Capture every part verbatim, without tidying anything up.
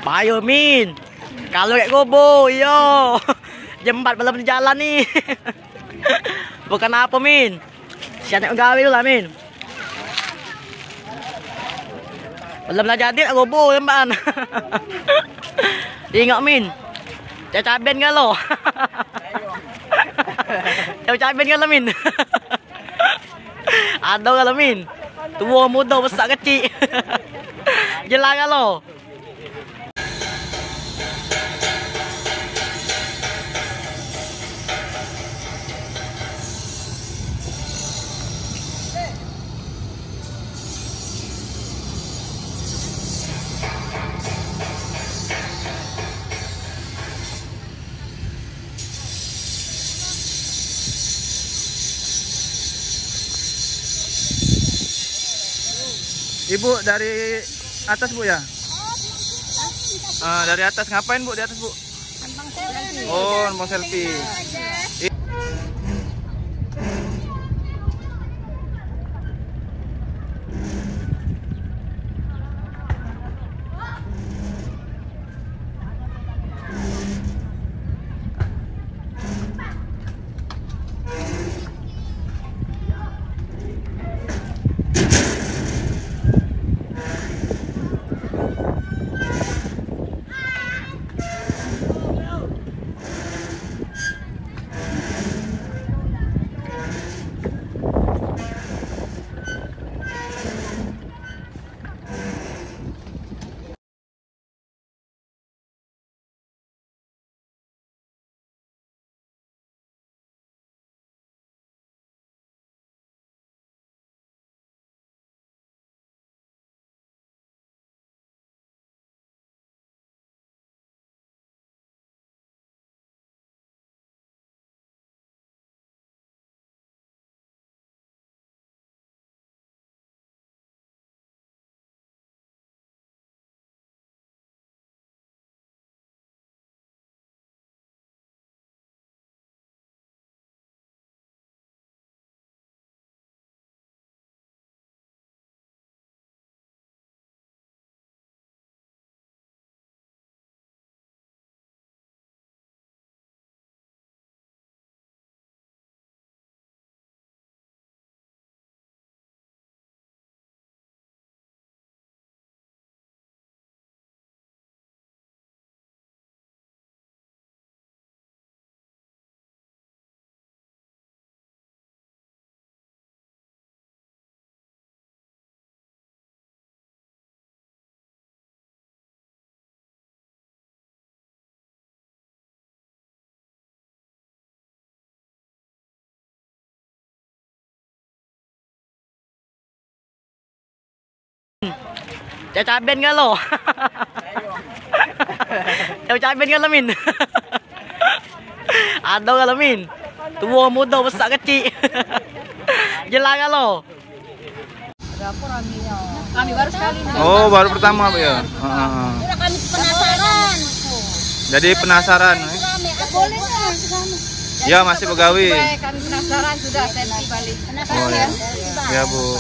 Payo, Min. Kalu kek gobo, iyo. Jam empat belum jalan ni. Bukan apo, Min. Siap nak begawe dulu lah, Min. Belum lah jadi nak gobo, jam empat. Tengok, Min. Cak caben galo. Cak caben galo, Min. Ado galo, Min. Tuo, mudo, besak, kecik. Jelas galo. Ibu dari atas, Bu, ya? Ah, dari atas ngapain, Bu, di atas, Bu? Oh, mau selfie. Cak caben galo. Cak caben galo, Min. Ado galo, Min. Tuo, mudo, besak, kecik. Jelas galo. Kami baru sekali ni. Oh, baru pertama, Pak, ya? Heeh. Itulah kami penasaran. Jadi penasaran, eh? Boleh, boleh. Ya, masih begawe. Kami penasaran sudah, saya balik. Oh, ya. Ya, Bu.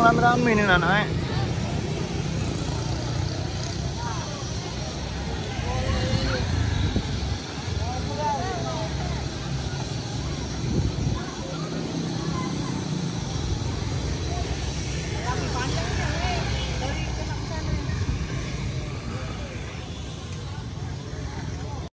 Rame-rame ni nak naik.